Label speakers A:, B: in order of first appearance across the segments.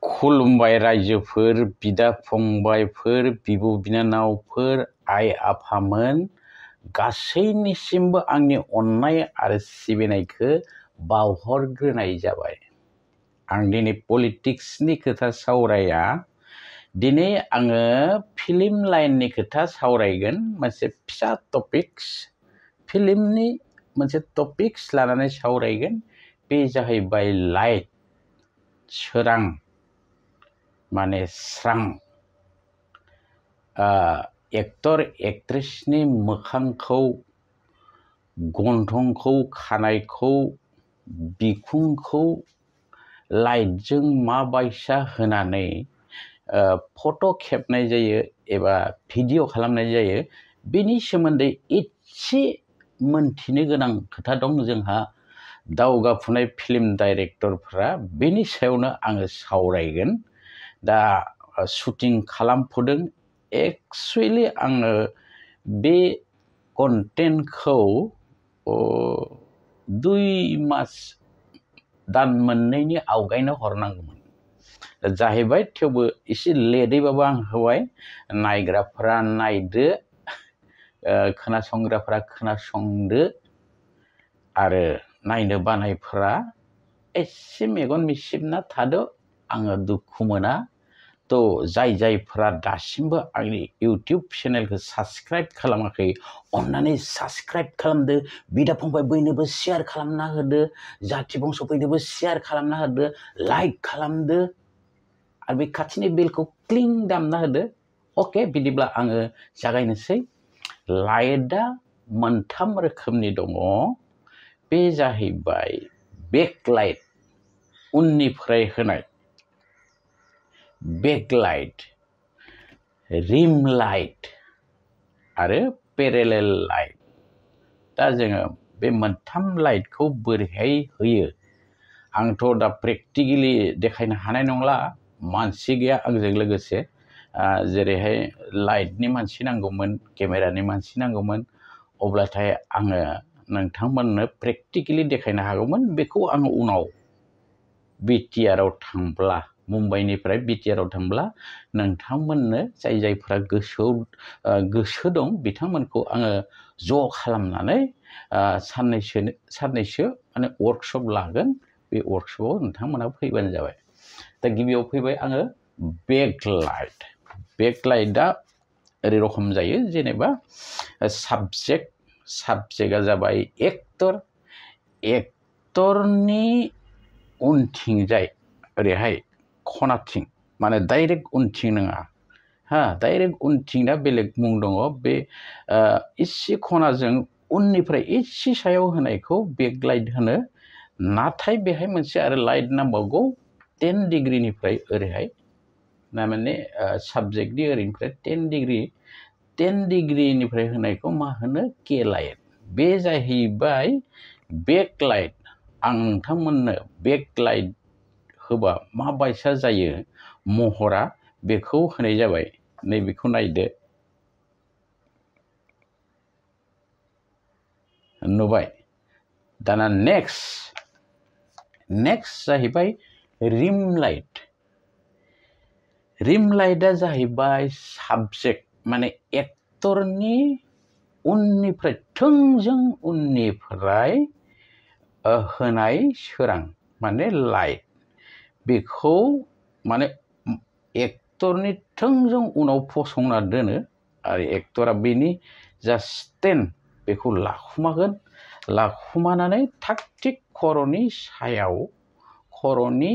A: खुलुमबाय रायजोफोर, बिदा फंबायफोर, बिब' बिनानावफोर, आइ आफामोन गासैनिसिमबो आंनि अननाय आरो सिबिनायखौ बावहरग्रोनाय जाबाय। आं दिनै पलिटिक्सनि खोथा सावराया, दिनै आङो फिल्म लाइननि खोथा सावरायगोन। मोनसे फिसा टपिक्स, फिल्मनि मोनसे टपिक्स लानानै सावरायगोन। बे जाहैबाय लाइट, सोरां माने स्रां। एक्टर एक्ट्रेसनि मोखांखौ, गन्थंखौ, खानायखौ, बिखुंखौ लाइटजों माबायसा होनानै फट' खेबनाय जायो एबा भिडिअ खालामनाय जायो, बेनि सोमोन्दै एसे मोनथिनो गोनां खोथा दं जोंहा दावगाफुनाय फिल्म डाइरेक्टरफ्रा। बेनि सायावनो आङो सावरायगोन। दा शुटिं खालामफुदों। एक्सुवेलि आङो बे कन्टेन्टखौ 2 मास दान मोननैनि आवगायनो हरनांगौमोन जाहैबाय, थेवबो एसे लेटैबाबो आं होबाय। नायग्राफोरा नायदो, खोनासंग्राफोरा खोनासंदो, आरो नायनो बानायफोरा एसे मेगन मिसिबना थादो। आङो दुखु मोना। जायफोरा दासिमबो आंनि इउटिउब चेनेलखौ साबस्क्राइब खालामाखै, अन्नानै साबस्क्राइब खालामदो। बिदा फंबाय बयनोबो शेयार खालामना होदो, जाथि बंस' बयनोबो शेयार खालामना होदो, लाइक खालामदो, आरो बे खाथिनि बेलखौ क्लिं दामना होदो। अके, बिदिब्ला आङो जागायनोसै। लाइटआ मोनथाम रोखोमनि दङ। बे जाहैबाय बेकलाइट, उननिफ्राय होनाय बेकलाइट, रिम लाइट आरो पेरेलेल लाइट। दा जोङो बे मोनथाम लाइटखौ बोरैहाय होयो, आंथ' दा प्रेक्टिकेलि देखायनो हानाय नंला, मानसि गैया आंजों लोगोसे। जेरैहाय लाइटनि मानसि नांगौमोन, केमेरानि मानसि नांगौमोन, अब्लाथाय आङो नोंथांमोननो प्रेक्टिकेलि देखायनो हागौमोन। बेखौ आङो उनाव बिटिआरआव थांब्ला, मुम्बाइनिफ्राय बिटिआरआव थांब्ला नोंथांमोननो जायफोरा गोसो दं बिथांमोनखौ आङो ज' खालामनानै साननैसो माने वर्कशप लागोन। बे वर्कशपआव नोंथांमोना फैबानो जाबाय। दा गिबियाव फैबाय आङो बेकलाइट। बेकलाइटआ ओरै रखम जायो, जेनेबा साबजेक्टआ जाबाय एक्टरनि उनथिंजाय ओरैहाय खनाथिं, माने डाइरेक्ट उनथिं नङा, डाइरेक्ट उनथिंना बेलेग मुं दङ। बे इसे खनाजों उननिफ्राय इसे सायाव होनायखौ बेकलाइट होनो। नाथाय बेहाय मोनसे आरो लाइट नांबावगौ, 10 डिग्रिनिफ्राय ओरैहाय, माने साबजेक्टनि ओरैनिफ्राय 10 डिग्रिनिफ्राय होनायखौ मा होनो? के लाइट। बे जाहैबाय बेकलाइट। आं नोंथांमोननो बेकलाइट होबा माबायसा जायो महरा, बेखौ होनाय जाबाय। नैबेखौ नायदो, नुबाय। दाना नेक्स्ट जाहैबाय रिम लाइट। रिम लाइटआ जाहैबाय साबजेक्ट, माने एक्टरनि उननिफ्राय, थोंजों उननिफ्राय होनाय सोरां, माने लाइट। बेखौ माने एक्टरनि थोंजों उनाव फसंना दोनो, आरो एक्टरा बेनि जा स्टेन्ड बेखौ लाखुमागोन। लाखुमानानै थाग थिग खर'नि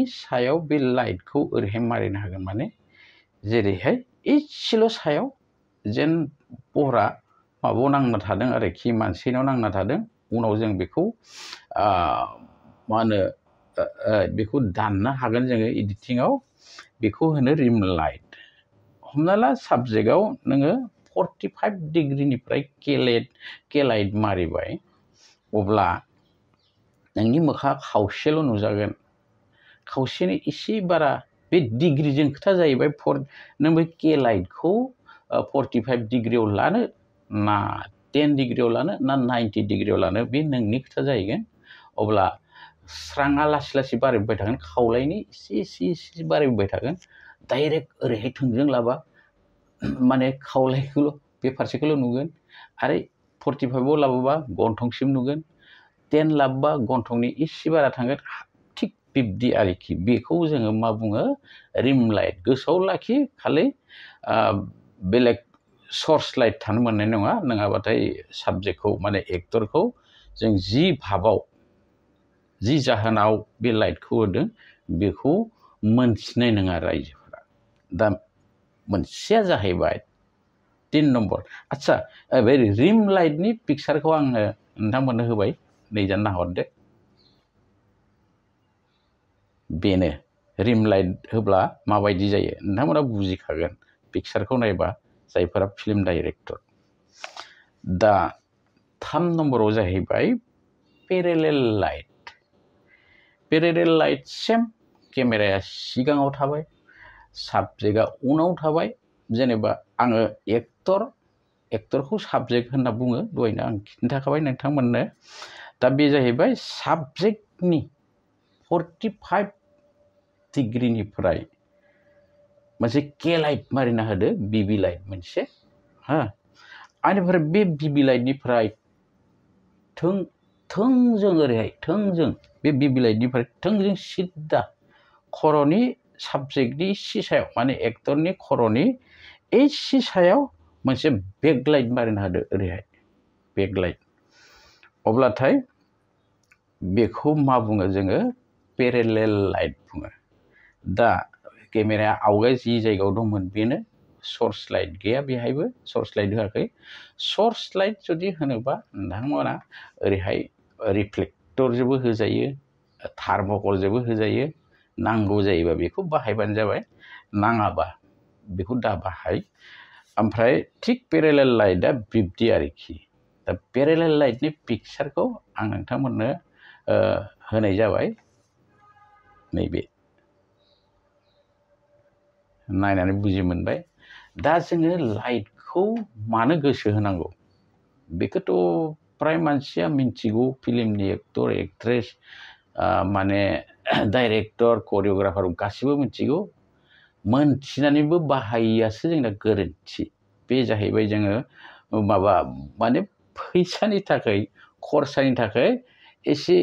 A: सायाव बे लाइटखौ ओरैहाय मारिनो हागोन। माने जेरैहाय इसेल' सायाव, जेन पहरा माबायाव नांना थादों आरोखि, मानसिनाव नांना थादों। उनाव जों बेखौ बेखौ दाननो हागोन जोङो एडिटिंआव। बेखौ होनो रिम लाइट। हमना ला साबजेक्टआव नोङो 45 डिग्रिनिफ्राय के लाइट मारिबाय, अब्ला नोंनि मोखाङा खावसेल' नुजागोन। खावसेनि एसे बारा, बे डिग्रिजों खोथा जाहैबाय। नों बे के लाइटखौ 45 डिग्रियाव लानो ना 10 डिग्रियाव लानो ना 90 डिग्रियाव लानो, बे नोंनि खोथा जाहैगोन। अब्ला स्राङा लासै लासै बारायबाय थागोन खावलायनि एसे बारायबाय थागोन डाइरेक्ट ओरैहाय थोंजों लाबा माने खावलायखौल' बे फारसेखौल' नुगोन आरो 45आव लाबोबा गन्थंसिम नुगोन 10 लाबोबा गन्थंनि एसे बारा थांगोन थिग बिब्दि आरोखि बेखौ जोङो मा बुङो रिम लाइट गोसोआव लाखि खालि बेलेग सर्स लाइट थानो मोननाय नङा नङाबाथाय साबजेक्टखौ माने एक्टरखौ जों जि भाबाव जि जाहोनाव बे लाइटखौ होदों बेखौ मोनथिनाय नङा रायजोफोरा दा मोनसेया जाहैबाय 3 नम्बर आच्छा बे रिम लाइटनि पिक्सारखौ आङो नोंथांमोननो होबाय नैजा नाहरदो बेनो रिम लाइट होब्ला माबायदि जायो नोंथांमोना बुजिखागोन पिक्सारखौ नायबा जायफोरा फिल्म डाइरेक्टर दा 3 नम्बराव जाहैबाय पेरेलेल लाइट सेम केमेराया सिगाङाव थाबाय साबजेक्टआ उनाव थाबाय जेनेबा आङो एक्टरखौ साबजेक्ट होनना बुङो दहायनो आं खिन्थाखाबाय नोंथांमोननो दा बे जाहैबाय साबजेक्टनि 45 डिग्रीनिफ्राय मोनसे के लाइट मारिना होदो बिबि लाइट मोनसे हा आनिफ्राय बे बिबि लाइटनिफ्राय थोंजों ओरैहाय थोंजों बे बिबि लाइटनिफ्राय थोंजों सिद्दा खर'नि साबजेक्टनि सिसायाव माने एक्टरनि खर'नि एसे सायाव मोनसे बेकलाइट मारिना होदो ओरैहाय बेकलाइट अब्लाथाय बेखौ मा बुङो जोङो पेरेलेल लाइट बुङो दा केमेराया आवगाय जि जायगायाव दंमोन बेनो सर्स लाइट गैया बेहायबो सर्स लाइट होआखै सर्स लाइट जुदि होनोबा नोंथांमोना ओरैहाय रिफ्लेक्टरजोंबो होजायो थार्मकलजोंबो होजायो नांगौ जायोबा बेखौ बाहायबानो जाबाय नाङाबा बेखौ दा बाहाय ओमफ्राय थिक पेरेलेल लाइटआ बिब्दि आरोखि दा पेरेलेल लाइटनि पिक्सारखौ आं नोंथांमोननो होनाय जाबाय नैबे नायनानै बुजि मोनबाय दा जोङो लाइटखौ मानो गोसो होनांगौ बेखौथ' प्राय मानसिया मिन्थिगौ फिल्मनि एक्टर एक्ट्रेस माने डाइरेक्टर करिय'ग्राफार गासिबो मिन्थिगौ मोनथिनानैबो बाहायियासो जोंना गोरोन्थि बे जाहैबाय जोङो माबा माने फैसानि थाखाय खरसानि थाखाय एसे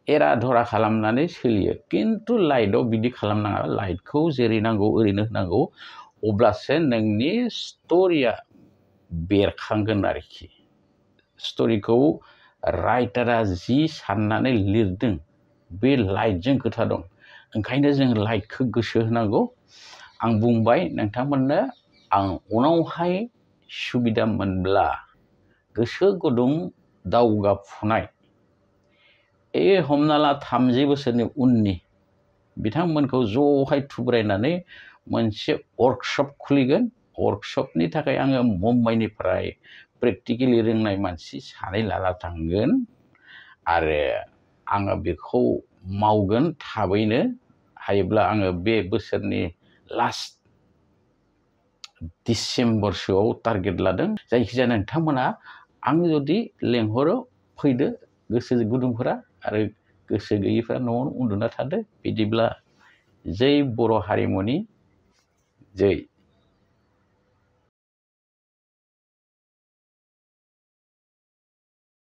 A: एरा धरा खालामनानै सोलियो किन्तु लाइटआव बिदि खालामनाङा लाइटखौ जेरै नांगौ ओरैनो होनांगौ अब्लासो नोंनि स्ट'रिया बेरखांगोन आरोखि स्ट'रिखौ राइटारा जि साननानै लिरदों बे लाइटजों खोथा दं ओंखायनो जों लाइटखौ गोसो होनांगौ आं बुंबाय नोंथांमोननो आं उनावहाय सुबिदा मोनब्ला गोसो गुदुं दावगाफुनाय हमना ला 30 बोसोरनि उननि बिथांमोनखौ ज'हाय थुब्रायनानै मोनसे वर्कशप खुलिगोन वर्कशपनि थाखाय आङो मुम्बाइनिफ्राय प्रेक्टिकेलि रोंनाय मानसि सानै लाना थांगोन आरो आङो बेखौ मावगोन थाबैनो हायोब्ला आङो बे बोसोरनि लास्ट डिसेम्बरसोआव टारगेट लादों जायखिजाया नोंथांमोना आं जुदि लेंहरो फैदो गोसो गुदुंफोरा आरो गोसो गैयैफ्रा न'आवनो उन्दुना थादो बिदिब्ला जै बर' हारिमुनि जै